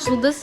Жұлдыз.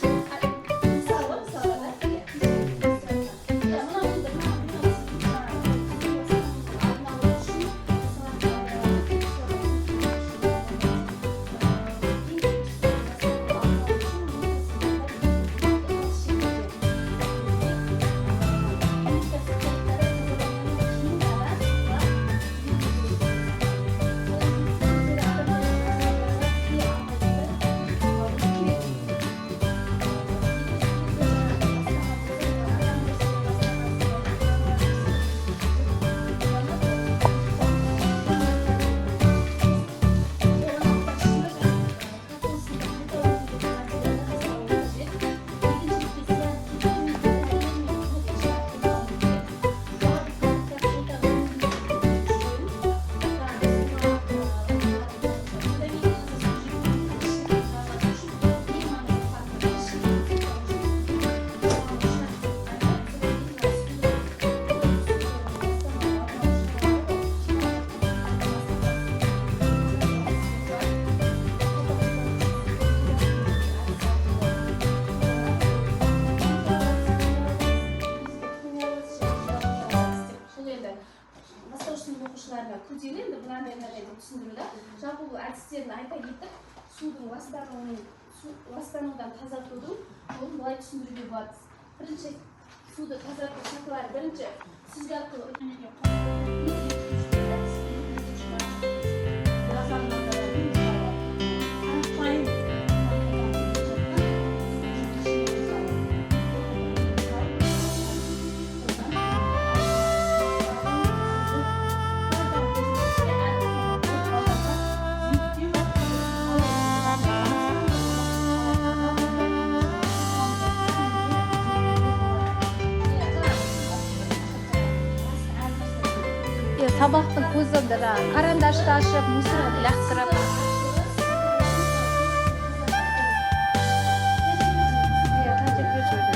Бастауыш сынып оқушыларына күрделі енді мынандай мынандай деп түсіндіру да. Жалпы бұл әдістерін айта кетіп, судың ластануын, су ластанудан тазартудың жолын былай түсіндіруге болады. Бірінші суды тазарту сатылары, бірінші сүзгі арқылы. Иә, сабақтың көзі жаңағы карандашты ашып, мусорға лақтырып. Иә, қажет жоқ.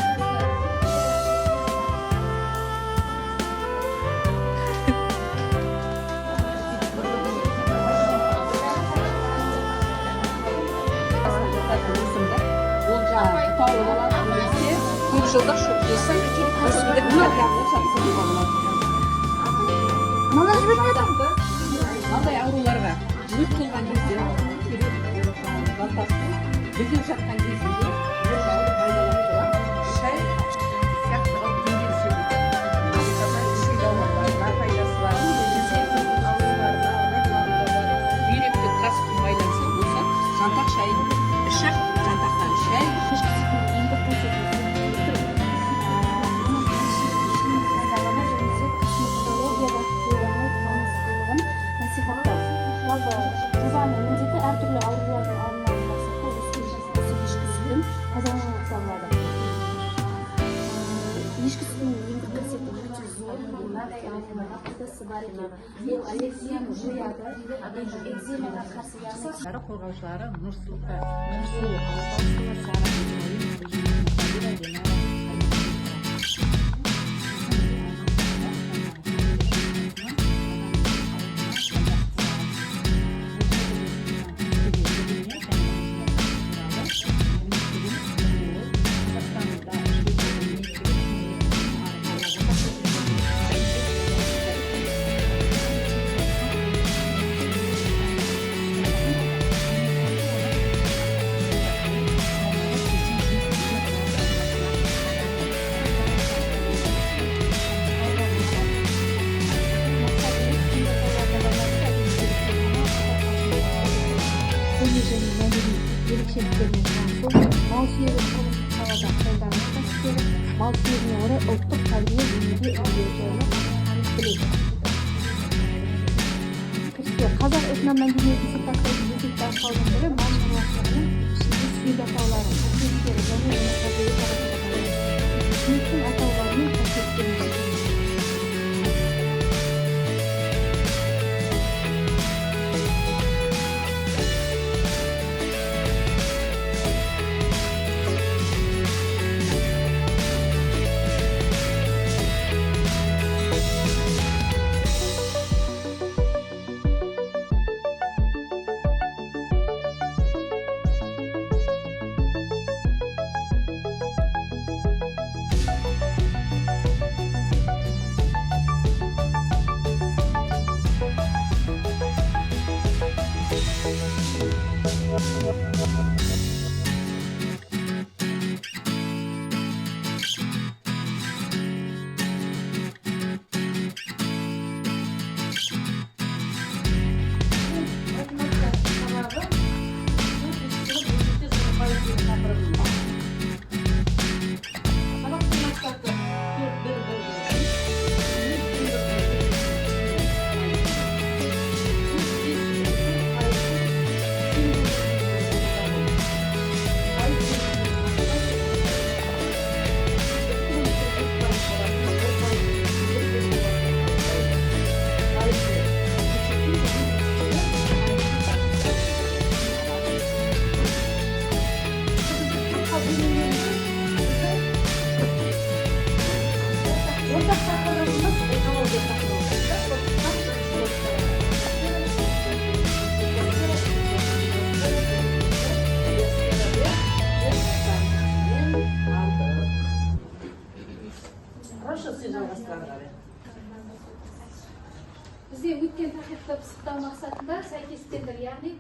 Өсімдік ол жаңағы бұталы болады немесе көп жылдық шөптесін өсімдік болады. Мынандай ауруларға өт толған кезде керек, жантақтың гүлдеп жатқан кезінде ол майдалап турап, шай сияқты қылып демге ішеді екен. Ішек ауруларына пайдасы бар, ауруларына, рак аурулары, бүйректе тас байланса, осы жантақ шайын ішіп, жантақтан шай. Ешкі сүтінің емдік қасиетін пайдалану және косметологияда қолдану маңыздылығын насихаттау. Жалпы жобаның міндеті әртүрлі аурулардың алдын алу мақсатында осы ешкі сүтін пайдалану болып табылады. Ешкі сүтінің емдік қасиеті өте зор, мынадай ауруларға пайдасы бар екен. Ол аллергияны жояды, экземаға қарсы, яғни Қорғаушылары Нұрсұлтан Нұрсұлу Алатаусова, Сара Ибраимова, Динара. Көне және мәдени ерекшеліктермен танысу, мал сүйегі тұрмыстық салада қолдану тәсілдері, мал сүйегіне орай ұлттық тәрбие өнеге үлгілері жайлы танып білу. Кіріспе. Қазақ этномәдениетін сипаттайтын өзекті арқаудың бірі мал шаруашылығының ішінде сүйек атаулары, қасиеттері және оның табиғи таратылғаны. Сүйектің атаулары мен қасиеттерін. Математика сабағы 4-сынып бөлшектер және пайыз деген тақырыбымыз. Сабақтың мақсаты: 4, 1, 1, 1, 3, 1, 4. Ортақ тақырыбымыз экология тақырыбы. Хорошо, сен жалғастыра қарай. Бізде өткен тақырыпты пысықтау мақсатында сәйкестендір, яғни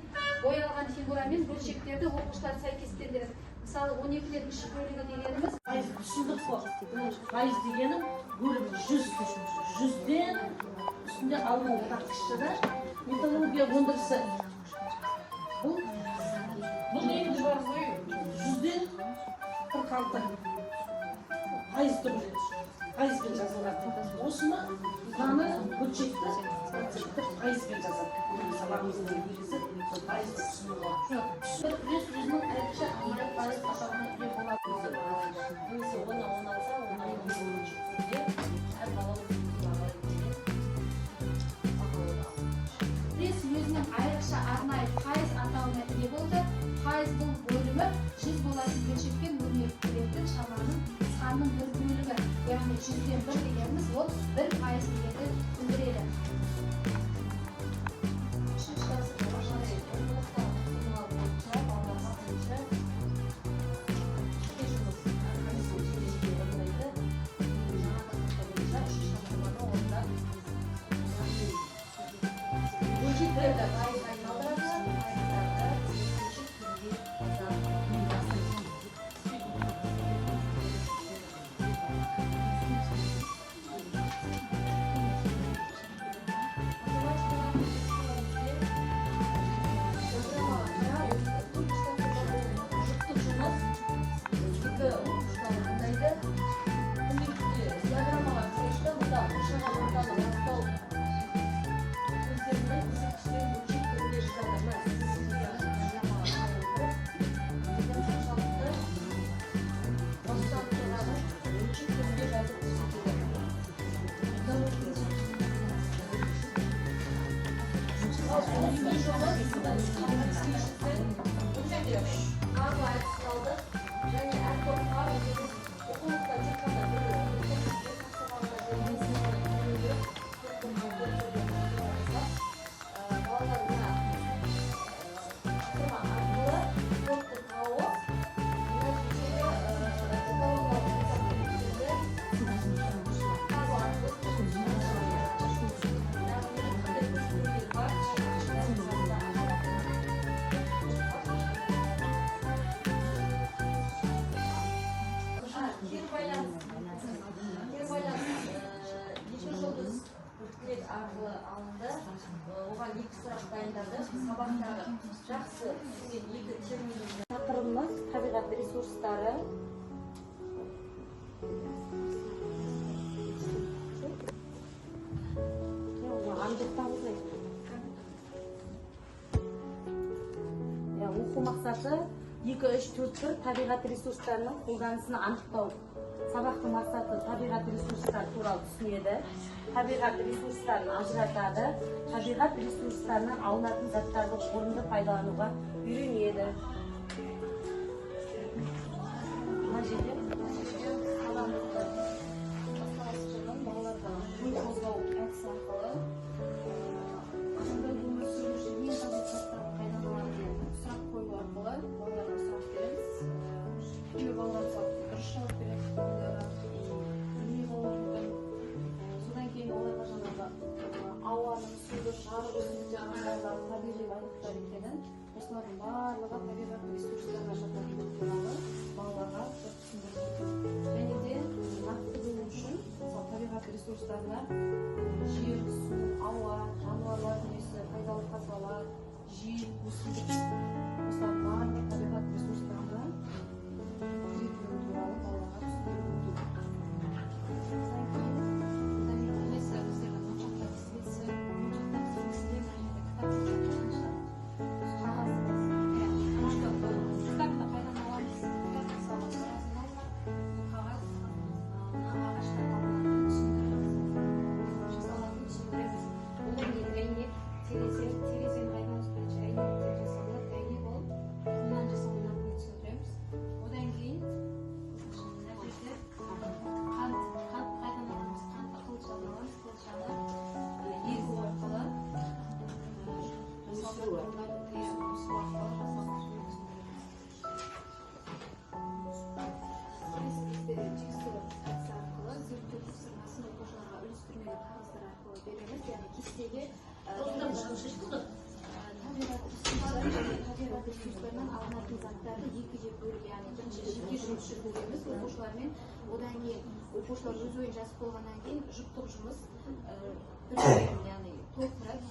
боялған фигурамен бөлшектерді оқушылар сәйкестендіреді. Мысалы, 12-ден үш бөлігі дегеніміз Пайыз түсіндік қой. Пайыз дегенім бөлім 100, 100-ден үстінде алынған тартқышы да. Металлургия өндірісі, бұл енді бар ғой, 46% тұр, пайызбен жазылған. Осыны, мынаны, бөлшекті, процентті пайызбен жазады. Сабағымыздың негізі сол пайызды түсіну ғой. Бір үлес өзінің айрықша арнайы пайыз атауына ие болады. Немесе оны он алса, оны он бөлшекте әр бала өз бағалайды деген бағалауды. Үлес өзінің айрықша арнайы пайыз атауына ие болды. Пайыз — бұл бөлімі 100 болатын бөлшекпен өрнектелетін шаманың, санның бір бөлігі, яғни 1/100 дегеніміз ол 1% дегенді білдіреді. Үшінші тапсырма мынандай: оқулықтағы тапсырмалар бойынша балаларға бірінші жеке жұмыс, әрқайсысы жеке жеке орындайды. Жаңа тақырыпта бойынша үшінші тапсырманы орындап, яғни бөлшектерді пайызға айналдырады, пайыздарды бөлшек түрінде жазады. Математикадан диаграммаға қарап, төртінші тапсырма, бұл жұптық жұмыс, екі оқушыдан орындайды. Күнделікті диаграммаға қарайшы да, мұнда қоршаған ортаны ластау көздерінің көрсеткіштерін бөлшек түрінде жазады. Мына сізге диаграммаға қарай отырып, жерден қаншалықты ластанып тұрғанын бөлшек түрінде жазып көрсетеді. Ал үйге жұмыс, бұл жерде үш барлық әдісін алдық және әр топқа өздеріңіз оқулықта тек қана бір бір тапсырма ғана берілген, бөліп, төрт топқа бөліп тапсырма жасап, балалар мына тапсырма арқылы кодты тауып, мына жердегі эталондық есептеулерді табу арқылы, яғни қандай көрсетулер бар. Кері байланыс екі жұлдыз буклет арқылы алынды. Оған екі сұрақ дайындадық: сабақтағы жақсы түсінген екі терминді. Тақырыбымыз табиғат ресурстары. Ана жақта. Иә, оқу мақсаты 2, 3, 4, 1: табиғат ресурстарының қолданысын анықтау. Сабақтың мақсаты: табиғат ресурстары туралы түсінеді, табиғат ресурстарын ажыратады, табиғат ресурстарынан алынатын заттарды орынды пайдалануға үйренеді. Мына жерде Сабағымызды бастамас бұрын балаларға ой қозғау әдісі арқылы күнделікті өмір сүру үшін ең қажетті заттарды қайдан аламын деген сұрақ қою арқылы балаларға сұрақ береміз. Кейбір балалар, мысалы, дұрыс жауап береді, кейбіреулері білмей қалуы мүмкін. Содан кейін оларға жаңағы ауаның, суды, жарық, өсімдіктер, ағаштардың табиғи байлықтар екенін Табиғат ресурстарынан алынатын заттарды екіге бөліп, яғни бірінші жеке жұмыс жүргіземіз оқушылармен, одан кейін оқушылар өз ойын жазып болғаннан кейін жұптық жұмыс, бір бірін, яғни толықтырады,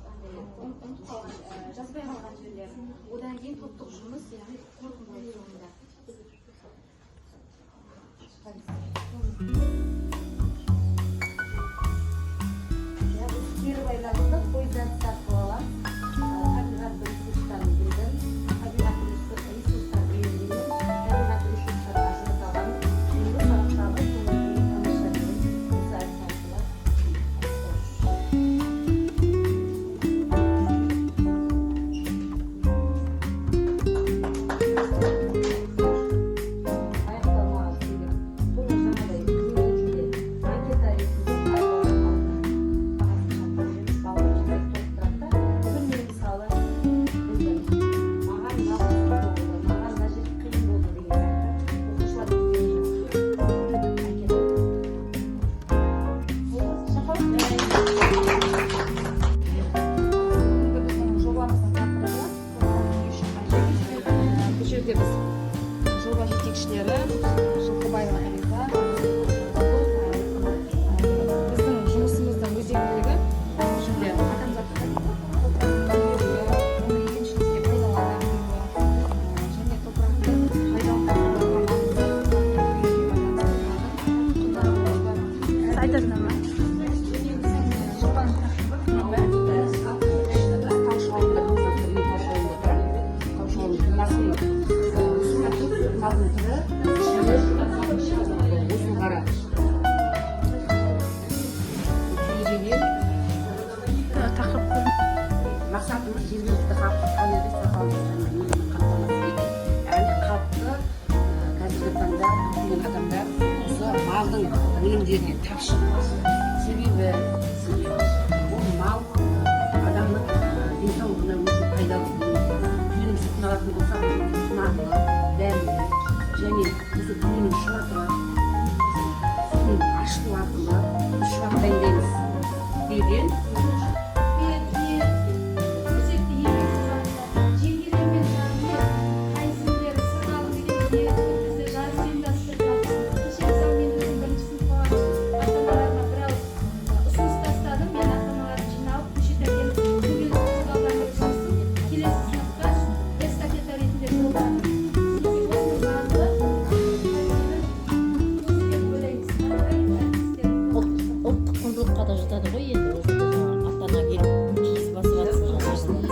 андай ұмытып қалған, жазбай қалған жерлерін, одан кейін топтық жұмыс, яғни қорытындылайды соңында. Иә, біз кері байланысты пойыз әдісі арқылы аламыз. Табиғат ресурстарын білдім, табиғат ресурстарын үнемдеймін, табиғат ресурстарын ажырата аламын. Бүгінгі сабақтағы көңіл күйі тамаша деген осы әдіс арқылы. Аяқталмаған сөйлем. Бұны жаңағыдай ретінде, анкета ретінде алып бағасын шарттап жіберіп, балалар осылай толықтырады да. Бүгін мен, мысалы, білдім, маған мынау қызықты болды, маған мына жер қиын болды деген сияқты оқушылар өздері жазып анкета. Болды, шапалақ. Бүгінгі біздің жобамыздың тақырыбы топырақ не үшін қажет. Бұл жерде біз жоба жетекшілері Жылқыбаева Әлиза, біздің жұмысымыздың өзектілігі бұл жерде адамзаттың топырақтың беруі, оны егіншілікке пайдалана білуі және топырақты пайдалы қазбаларға маңызды жүйеге байланысты Айтасың ма? Жобаның тақырыбы. Таушы ауылында, таушы ауылында тұрамын. Таушы ауылының тумасымын. Малдың түрі осыл қара түйе жеген. Тақырып. Мақсатымыз жергілікті халықты табиғи сапалы өніммен қамтамасыз ету. Яғни халықты, қазіргі таңда көптеген адамдар осы малдың өнімдеріне тапшы, себебі ол мал адамның денсаулығына өте пайдалы өнім. Түйенің сүтін алатын болсақ, ол өте құнарлы, дәмді және осы түйенің шұбаты, сүтін ашыту арқылы біз шұбат дайындаймыз түйеден. Мен төсекті еңбек жеңгелер мен жаныммен, қайын сырғалы деген бізде жарыс ұйымдастырды. Кеше, мысалы, мен өзім бірінші сыныпқа барып, ата аналарыма бір ауыз ұсыныс тастадым. Мен ата аналарды жиналып, көшеден көкөніс қозғалған жұмысын келесі сыныпқа эстафета ретінде жолдадым. Осының барлығы тәрбиенің көзі деп ойлаймыз. Әрі әдістер. Ұлттық құндылыққа да жатады ғой енді. Ол жерде жаңағы ата ана келіп киіз басып жатса, жаңағы.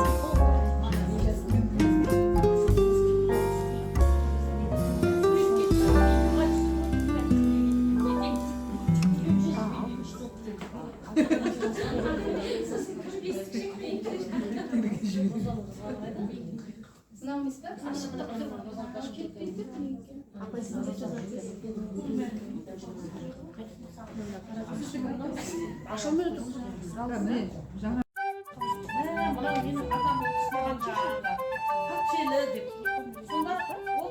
Мынау емес пе? Ашықтық тұр. Кетпей тұр неге? Апай, сіз де жазасыз. Аша алмай отырмыз. Мынау менің атам болып маған жаңағы патшелі деп. Сонда ол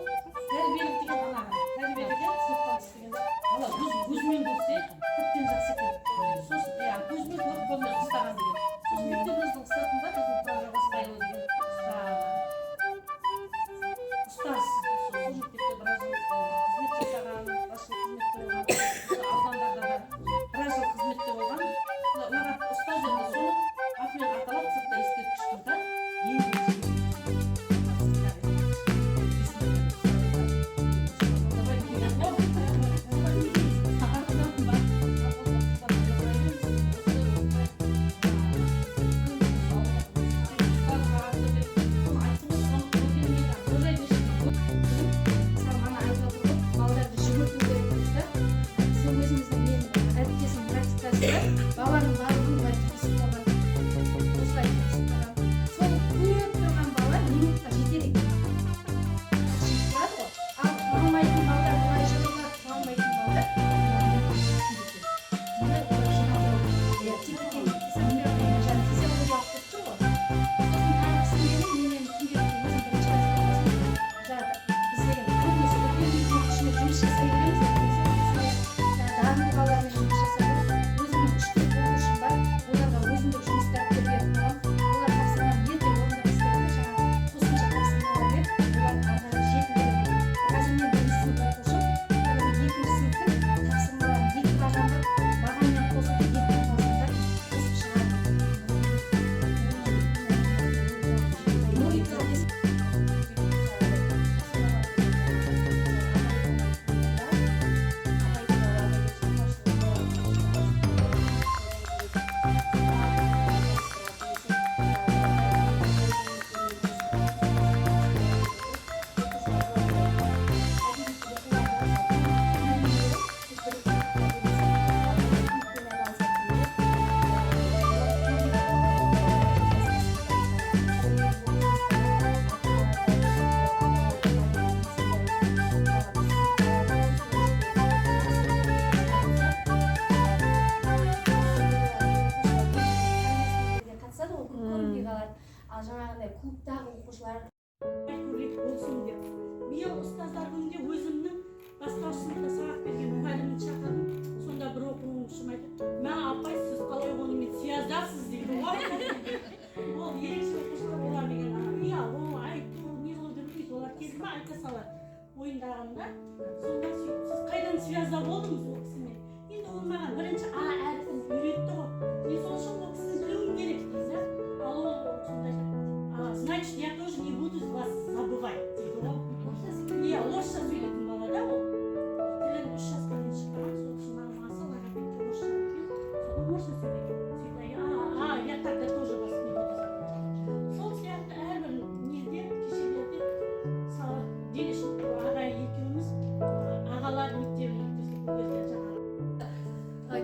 тәрбиелік деген, анаға тәрбиелеген сыныптан тыс дегенде, бала өз көзімен көрсе, тіптен жақсы екен. Сосын, иә, көзімен көріп, қолымен ұстаған деген. Сосын мектебіміздің сыртында біздің Тұрар Жолдасбайұлы деген ұстаз, сол мектепте біраз жыл қызмет жасаған, басшылық қызметте болған, осы аудандарда да біраз жыл қызметте болған ұлағатты ұстаз. Енді соның Оқушылар Көбірек болсын деп, биыл ұстаздар күнінде өзімнің бастауыш сыныпта сабақ берген мұғалімін шақырдым. Сонда бір оқушым айтады: «Мә, апай, сіз қалай онымен сияздасыз?» — дейді ғой. Ол ерекше оқушылар, олар деген ұялу, айту, не қылу деп білмейді. Олар келді ма, айта салады ойындағында. Сонда сөйтіп: «Сіз қайдан связьда болдыңыз ол кісімен?» «Енді ол маған бірінші а әрпін үйретті ғой, мен сол үшін ол кісіні білуім керек», — дейді да. Ал ол сонда айтады: «А, значит, я тоже не буду вас забывать», — дейді ғой. Иә, орысша сөйлейтін бала да. Ол тілін 3 жасқа дейін шықпаған, сол үшін мамасы логопедке орысша өткен, содан орысша сөйлеген. Сөйтіп: А, я тогда тоже вас не буду забывать». Сол сияқты әрбір неде, кешелерде, мысалы, дене шынықтыру ағай екеуміз ағалар мектебін өткіздік. Ол кезде жаңағы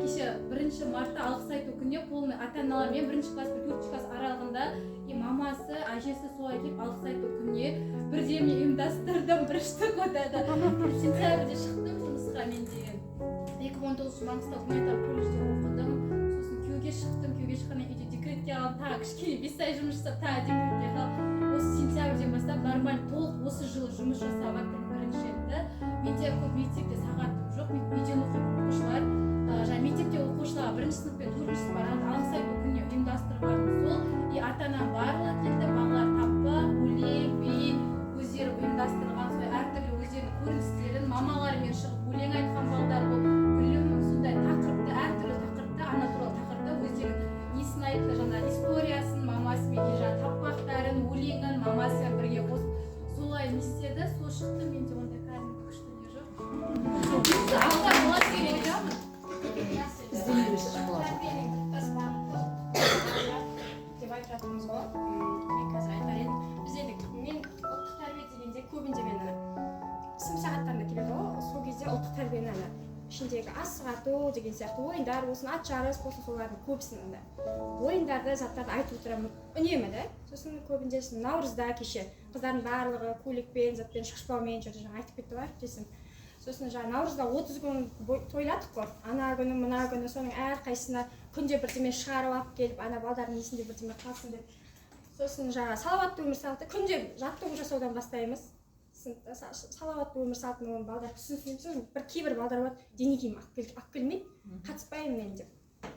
Кеше 1 мартта алғыс айту күніне полный ата аналармен бірінші класс пен төртінші класс аралығында и мамасы, әжесі солай келіп, алғыс айту күніне бірден мен ұйымдастырдым бір штук. Вот это сентябрьде шықтым жұмысқа мен деген. 2019 Маңғыстау гуманитарлық колледжде оқыдым. Сосын күйеуге шықтым. Күйеуге шыққаннан кейін үйде декретке қалдым. Тағы кішкене 5 ай жұмыс жасап, тағы декретке қалып, осы сентябрьден бастап нормально толық осы жылы жұмыс жасап жатырмын бірінші рет та. Менде көп мектепте сағатым жоқ, мен үйден оқитын оқушылар. Жаңа мектепте оқушыларға бірінші сынып пен төртінші сынып аралығында алғыс айту күніне ұйымдастырғаным сол. И ата ананың барлығы келді, балалар таппақ, өлең, би өздері ұйымдастырған, солай әртүрлі өздерінің көріністерін, мамаларымен шығып өлең айтқан балдар болды. Гүлім сондай тақырыпты, әртүрлі тақырыпта, ана туралы тақырыпта өздерінің несін айтты, жаңа историясын, мамасымен и жаңа таппақтарын, өлеңін мамасымен бірге қосып, солай не істеді. Сол шықты. Менде ондай кәдімгі күшті не жоқ, алда болады деген ойдамын. Тәрбиенің біртұтас бағыты деп айтып жатырмыз ғой. Мен қазір айтар едім, біз енді, мен ұлттық тәрбие дегенде көбінде мен ана сынып сағаттарында келеді ғой, сол кезде ұлттық тәрбиені ана ішіндегі асық ату деген сияқты ойындар болсын, ат жарыс болсын, солардың көбісін анда ойындарды, заттарды айтып отырамын үнемі да. Сосын көбінде сосын наурызда кеше қыздардың барлығы көйлекпен, затпен, шашбаумен жүрді, жаңа айтып кетті ғой әріптесім. Сосын жаңа наурызда 30 күн тойладық қой, ана күні, мына күні, соның әрқайсысына күнде бірдеме шығарып алып келіп, ана балдардың есінде бірдеме қалсын деп. Сосын жаңа салауатты өмір салты, күнде жаттығу жасаудан бастаймыз сыныпта. Салауатты өмір салтын, оны балдар түсінсін. Сосын бір кейбір балдар болады, дене киім алып келмейді, қатыспаймын мен деп,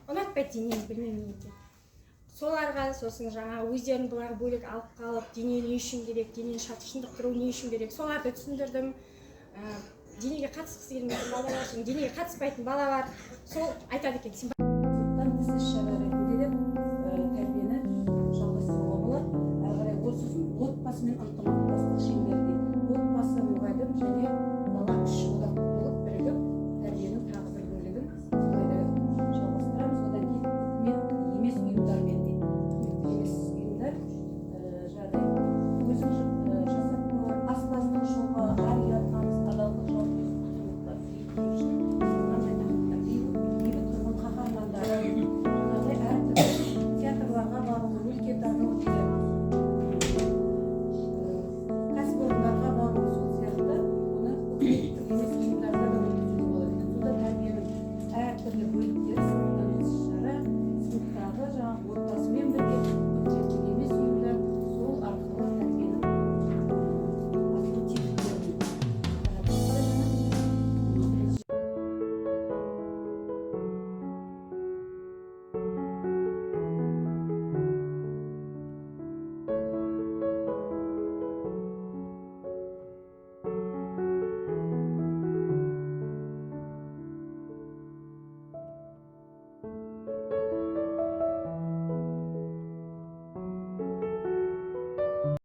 ұнатпайды денені, білмеймін неге екенін. Соларға сосын жаңа өздерін бұлар бөлек алып қалып, дене не үшін керек, денені шынықтыру не үшін керек, соларды түсіндірдім. Денеге қатысқысы келмейтін бала бар, сосын денеге қатыспайтын бала бар, сол айтады екен сен. Сыныптан тыс іс шара ретінде де тәрбиені жалғастыруға болады әрі қарай. Ол сосын отбасымен ынтымақтастық шеңберінде, отбасы, мұғалім және